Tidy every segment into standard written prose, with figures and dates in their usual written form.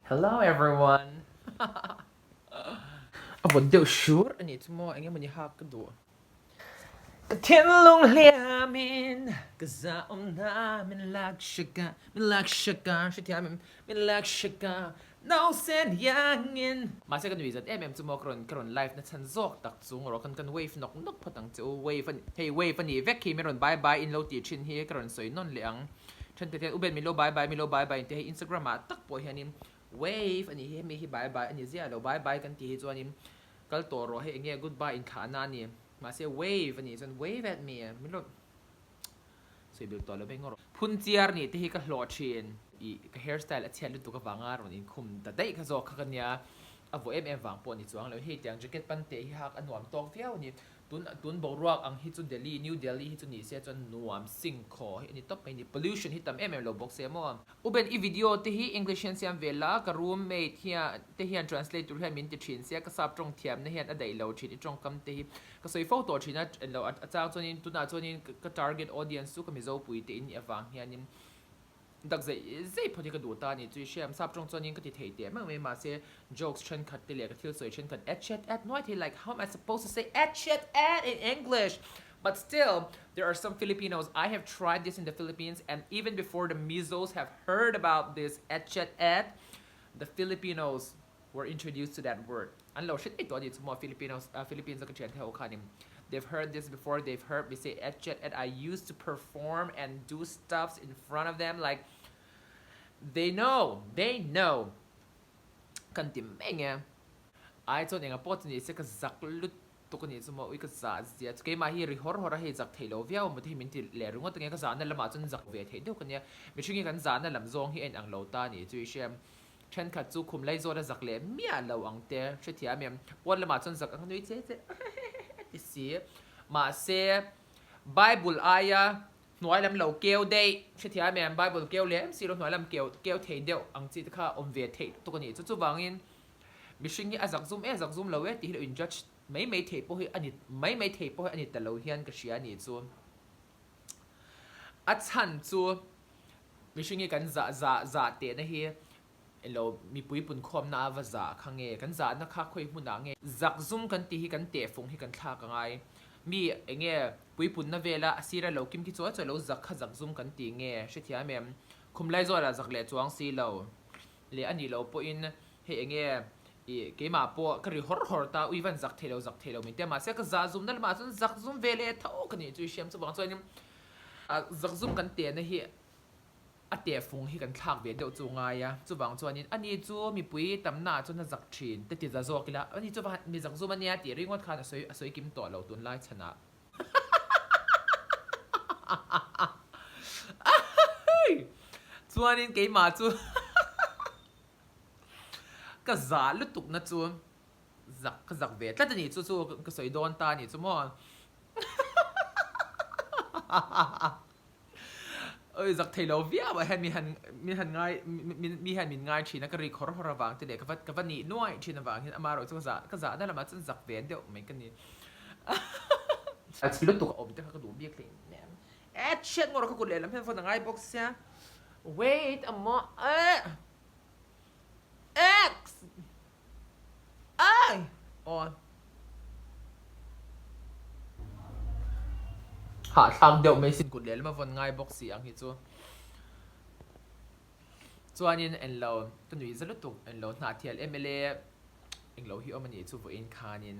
Hello everyone! A vawt deuh hrur a nih chu maw, eng emawni hak ka duh. Ka thinlung hliamin ka zahawmna min lak hrik a, min lak hrik a, hrethiam em? Min lak hrik a, nausen iangin. Mahse ka nui zat em em chu maw ka rawn ka rawn live na chhan zawk tak chu ngaw rawh kan kan wave nawk nawk phawt ang che u, wave a ni hei wave a nih vek hi min rawn bye bye in lo tih thin hi ka rawn sawi nawn leh ang. Thenkhat hian u Ben min lo bye bye min lo bye bye in ti hei Instagram ah tak pawh hianin wave a nih hi hemi hi bye bye a ni ziah lo bye bye kan tih hi chuanin kal tawh rawh hei enge goodbye inthlah na a ni mahse wave a nih chuan wave at me min lo sawi belh tawh lo mai ngawr phun chiar nih te hi ka hlawh thin ih ka hair style a chhiat lutuk avanga rawn inkhum ta daih kha zawk kha ka nia a vawh em em vang pawh a ni chuang lo hei tiang jacket pan te hi hak a nuam tawk viau a ni. Tun tun boruak ang hi chu Delhi, New Delhi hi chu ni se chuan nuam sing khaw hi a ni tawp mai ni. Pollution hi tam em em lo bawk se maw. U Ben i video te hi English hian siam ve la, ka roommate hian te hian translate tur hian min ti thin sia, ka sap tawng thiamna hian a daih lo thin i tawngkam te hi ka sawi fo tawh thin a, englo a chang chuanin tunah chuanin ka target audience chu ka Mizo pui te in nih avang hianin Dak zei zei phawt hi ka duh ta a ni chu i hriam. Sap tawng chuanin ka ti thei teh meuh mai mahse jokes thenkhat te leh ka thil sawi thenkhat et chet et nuai thei like how am I supposed to say et chet et in English but still there are some Filipinos I have tried this in the Philippines and even before the Mizos have heard about this et chet et the Filipinos were introduced to that word an lo hre daih tawh a ni chu maw Filipinos Philippines a ka thian te ho khanin they've heard this before they've heard me say et chet et I used to perform and do stuffs in front of them like they know they know kan ti mai nge ai chuan enga pawh chu ni se ka zak lut tuk a nih chu maw ui ka zah zia chu keimah hi ri hawr hawr a hei zak theih lo viau maw te hi min ti leh ringawt ange ka zahna lamah chuan zak ve theih deuh ka nia mihring hi kan zahna lam zawng hi a inang lo ta a nih chu i hria Thenkhat chu khum lai zawt a zak leh miah lo ang te hrethiam em? Pawn lamah chuan zak ang nui che che a ti si. Mahse, Bible aia hnuai lam lo keu daih hrethiam em? Bible keu leh em si lo hnuai lam keu keu thei deuh ang chi te kha awm ve theih tuk a nih chu. Chuvangin mihring hi a zak zum e zak zum lo e tih hi lo in judge mai mai thei pawh hi a ni mai mai thei pawh hi a ni ta lo hian ka hria a nih chu. A chhan chu mihring hi kan zah zah zah tehna hi elo mipui punkhawmna a va zah kha nge kan zahna kha khawi hmunah nge zakzum kan tih hi kan tehfung hi kan thlak a ngai mi enge puipunna vela a sira lo kim khi chuai chuai lo zak kha zakzum kan tih nge hrethiam em khumlai zawlah zak leh chuang si lo leh a nih loh pawhin hei enge Ih, keimah pawh ka ri hawr hawr ta, ui van zak thei lo, zak thei lo min ti a, mahse ka zah zum na lamah chuan zak zum ve leh tho ka nih chu i hriam chuvang chuanin zak zum kan tehna hi a tehfung hi kan thlak ve deuh chu ngai a, chuvang chuanin ani chu mipui tamna ah chuan a zak thin te ti za zawk ila, ani chu va mi zak zum ania tih ringawt khan a sawi a sawi kim tawh lo tunlai chhanah. Chuanin keimah chu Ka zah lutuk na chu zak ka zak ve tlat a ni chu chu ka sawi dawn ta a ni chu maw. Oi zak thei lo viau ah hian mi han mi han ngai mi hian min ngai thin a ka ri khawr hawr avang te leh ka va ka va nih nuai thin avang hian amaherawh chu ka zah ka zahna lamah chuan zak ve deuh mai ka ni. A chi lutuk a awm te kha ka duh bik hle em. E chhiat ngawr ka kut lehlam hian phone a ngai bawk sia. Wait a mo eh. X I aw Hahthlak deuh mai sin kut lehlam a vawn ngai bawk si ang hi chu. Chuanin englo ka nui za lutuk englo Hnahthial mla englo hi awm a nih chu vawiin khanin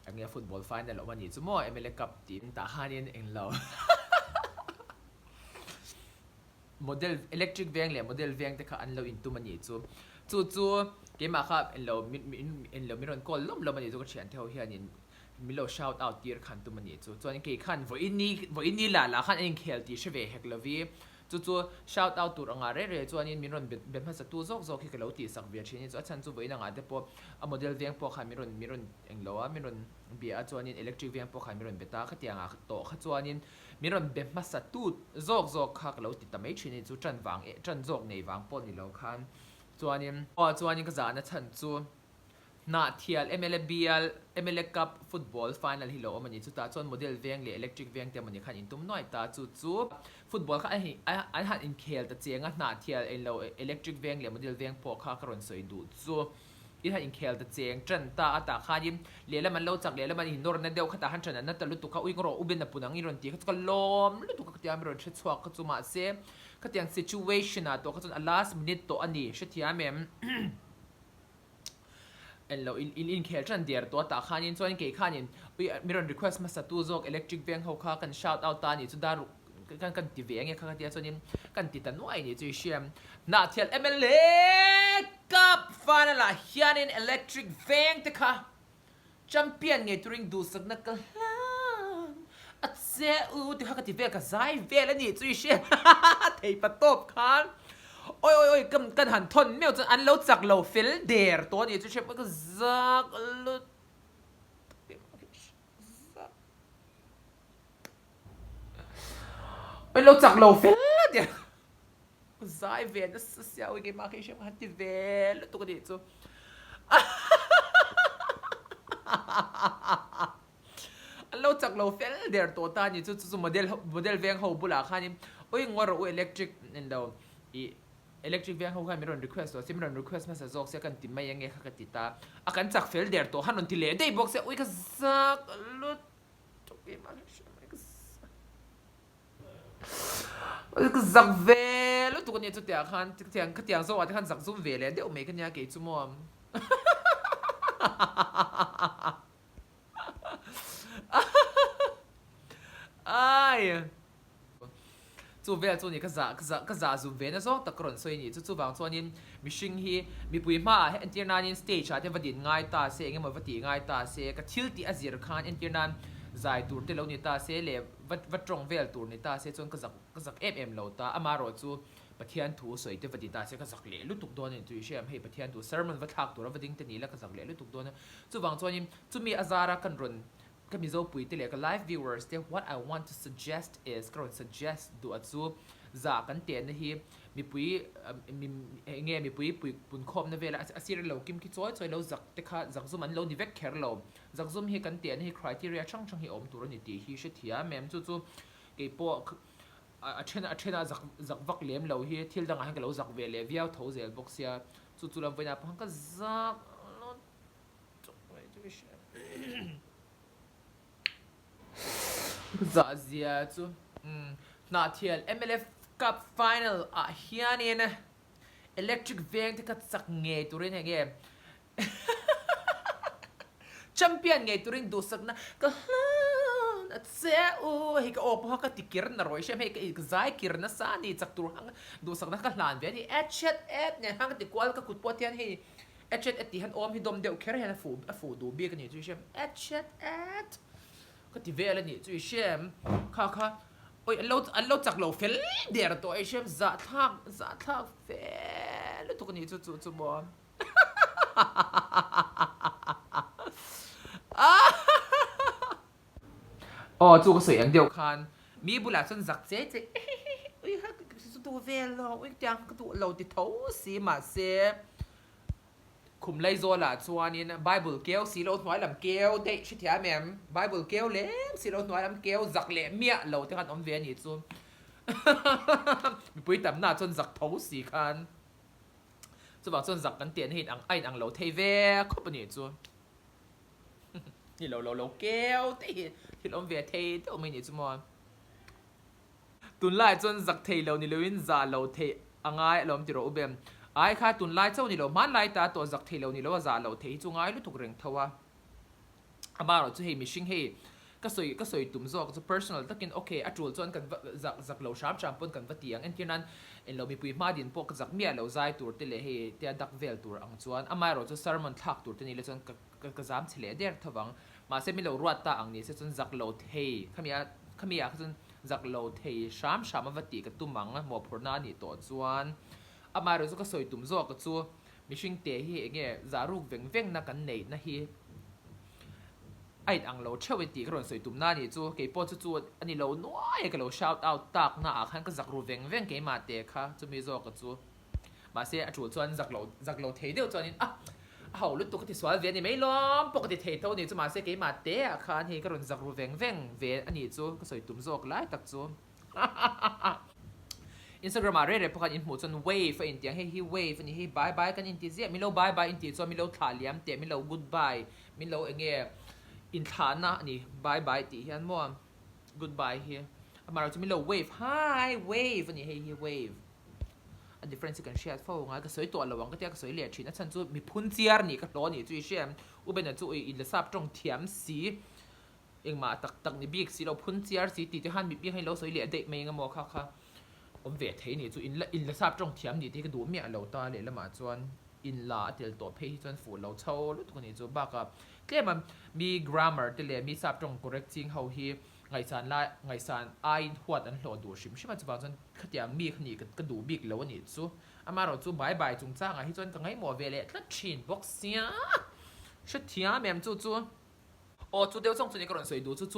enge football final awm a nih chu maw mla cup tiin tah khanin englo Model electric veng leh model veng te kha an lo intum a nih chu. Chu chu keimah kha englo min englo min rawn call lawm lawm a nih chu ka thiante ho hianin min lo shout out tir khan tum a nih chu. Chuan kei khan vawiini vawiini lah lah khan an inkhel tih hre ve hek lovi. Chu chu shout out tur anga reh reh chuanin min rawn be be hmasa tu zawk zawk hi ka lo tihsak ve thin a ni chu. A chhan chu vawiin angah te pawh a model veng pawh khan min rawn min rawn englo a min rawn bia a chuanin electric veng pawh khan min rawn be ta khatiangah tawh kha chuanin Min rawn be hmasa tut zawk zawk kha ka lo ti ta mai thin a ni chu ṭan vang eh ṭan zawk nei vang pawh ni lo khan chuanin aw chuanin ka zahna chhan chu Hnahthial mla bial mla Cup football final hi lo awm a ni. Chutah chuan Model Veng leh Electric Veng te emawni khan intum nuai ta. Chu chu football kha an han inkhel ta cheng a, Hnahthial englo Electric Veng leh Model Veng pawh kha ka rawn sawi duh chu. In han inkhel ta cheng tan ta a tah khanin lehlam an lo chak lehlam an innawrna deuh khatah han tan an na ta lutuk a, ui rawh u Ben a pun ang i rawn ti kha chu ka lawm lutuk a ka tia mi rawn hre chhuak kha chu mahse khatiang situation ah tawh kha chuan a last minute tawh a ni hrethiam em englo in in inkhel tan der tawh a tah khanin chuan kei khanin ui mi rawn request hmasa tu zawk electric veng ho kha kan shout out ta a nih chu dar Kan kan ti ve ange kha ka tia chuanin kan ti ta nuai ni chu i hria. Hnahthial mla Cup final ah hianin Electric Veng te kha champion ngei turin duhsakna ka hlan a che u ti kha ka ti vel ka zai vel a nih chu i hria thei pa tawp khan oi oi oi kan kan han thawn meuh chuan an lo chak lo fel der tawh a nih chu i hria ka zak lutuk Oi lo chak lo fel ati zai ve nasa sia oi keimah kha i hriat han ti ve lutuk anih chu an lo chak lo fel der tawh ta anih chu chu chu model ho model veng ho bulah khanin oi ngaw rawh u electric englo ih electric veng ho khan min rawn request tawh se min rawn request hmasa zawk se kan ti mai ange kha ka ti ta a kan chak fel der tawh han rawn ti leh daih bawk se ui ka zak lut Ka zak ve lutuk ania chutiang khan khatiang khatiang zawhah te khan zak zum ve leh deuh mai ka nia kei chu maw. Ai. Chu vel chu ni ka zah ka zah ka zah zum ve na zawng tak ka rawn sawi a ni. Chu chuvang chuanin mihring hi mipui hmaah hian entir nanin stage ah te va din ngai ta se engemaw va tih ngai ta se ka thil tih a zir khan entir nan zai tur te lo ni ta se leh va va tawng vel tur ni ta se chuan ka zak ka zak em em lo ta. Amaherawh chu Pathian thu sawi te va ti ta se ka zak leh lutuk dawn a ni. Chu i hriam hei Pathian thu sermon va thlak tur a va ding te ni la ka zak leh lutuk dawn a. Chuvang chuanin chumi a zara kan rawn Ka Mizo puite leh ka live viewers te what I want to suggest is ka rawn suggest duh a chu zah kan tehna hi mipui enge mipui pui punkhawmna vela a sir lo kim khi chawi chawi lo zak te kha zakzum an lo ni vek kher lo zakzum hi kan tehna hi criteria hrang hrang hi a awm tur a ni tih hi hrethiam em chu chu keipawh a then a then a zak zak vak lem lo hi thil dangah hian ka lo zak ve leh viau tho zel bawk sia chu chu lam vawiinah pawh khan ka zak Zah zia chu Hnahthial mlf Cup final ah hianin Electric veng te kha chak ngei turin hei nge Champion ngei turin duhsakna ka hlan a che u hei ka aw pawha ka ti kir na rawih hriam hei ka zai kir nasa a ni chak tur hang duhsakna ka hlan ve a ni et chet et nen hang ka ti kual ka kut pawh hian hei Etchet et tih hian awm hi dawm deuh kher hian a fuh a fuh duh bik a nih chu i hriam etchet et ka ti vel a nih chu i hriam kha kha oi an lo an lo chak lo fel der tawh a i hriam zahthlak zahthlak fe lutuk a nih chu chu chu maw Aw chu ka sawi ang deuh khan mi bulah chuan zak che che ui kha chu duh vel lo ui tiang ka duh lo ti tho si mahse Khum Laizawlah chuanin Bible keu si lo hnuai lam keu daih hrethiam em? Bible keu lem si lo hnuai lam keu zak leh miah lo te khan awm ve a nih chu. Mipui tamna chuan zak tho si khan chuvang chuan zak kan tihna hi a inang lo thei ve khawp a nih chu. Ni lo lo lo keu te hi thil awm ve thei deuh mai nih chu maw. Tunlai chuan zak thei lo ni loin zah lo theih a ngai alawm ti rawh u Bem. Ai kha tunlai chauh ni lo hmanlai ta tawh zak thei lo ni lo a zah lo theih hi chu ngai lutuk reng tho a. Amaherawh chu hei mihring hei ka sawi ka sawi tum zawk chu personal takin ok a tul chuan kan va zak zak lo hram hram pawn kan va ti ang entir nan englo mipui hma din pawh ka zak miah lo zai tur te leh hei tia dak vel tur ang chuan amaherawh chu sermon thlak tur te ni le chuan ka ka zam che leh der tho vang. Mahse mi lo ruat ta ang ni se chuan zak lo thei khami a khami ah kha chuan zak lo thei hram hram a va tih ka tum ang mawhphurhna a nih tawh chuan amaherawh chu ka sawi tum zawk chu mihring te hi eng nge zah ruk veng veng na kan neih na hi a in ang lo theuh e tih ka rawn sawi tum na a nih chu keipawh chu chu a ni lo nuai a ka lo shout out tak na ah khan ka zak ru veng veng keimah te kha chumi zawk chu. Mahse a tul chuan zak lo zak lo thei deuh chuanin a! A ho lutuk ka ti sual ve a ni mai lawm pawh ka ti thei tho a ni chu mahse keimah te ah khan hei ka rawn zak ru veng veng ve a nih chu ka sawi tum zawk lai tak chu. Instagram ah reh reh pawh khan in hmuh chuan wave a inti ang hei hi wave a ni hei bye bye kan inti ziah min lo bye bye intih chuan min lo thlah liam teh min lo goodbye min lo eng nge inthlahna a ni bye bye tih hian maw goodbye hi amaherawhchu min lo wave hi wave a ni hei hi wave. A difference hi kan hriat fo ngai ka sawi tawh lo ang ka tia ka sawi leh thin a chhan chu mi phun chiar nih ka hlawh a nih chu i hria em U Bena chu i la sap tawng thiam si engmah tak tak ni bik si lo phun chiar si tih te khan mi bik khan i lo sawi leh daih mai eng emaw kha kha awm ve thei nih chu in la in la sap tawng thiam nih te hi ka duh miah lo ta lehlamah chuan in la a tel tawh phei hi chuan fuh lo chho lutuk a nih chu bakah tlem a mi grammar te leh mi sap tawng correct ching ho hi Ngaihsan lai, ngaihsan aiin huat an hlawh duh hrim hrim a, chuvang chuan khatiang mi kha nih ka duh bik lo a nih chu. Amaherawh chu bai bai chungchangah hi chuan ka ngaihmawh ve leh tlat thin bawk sia. Hrethiam em chu chu. Aw chu deuh chawng chu ni ka rawn sawi duh chu.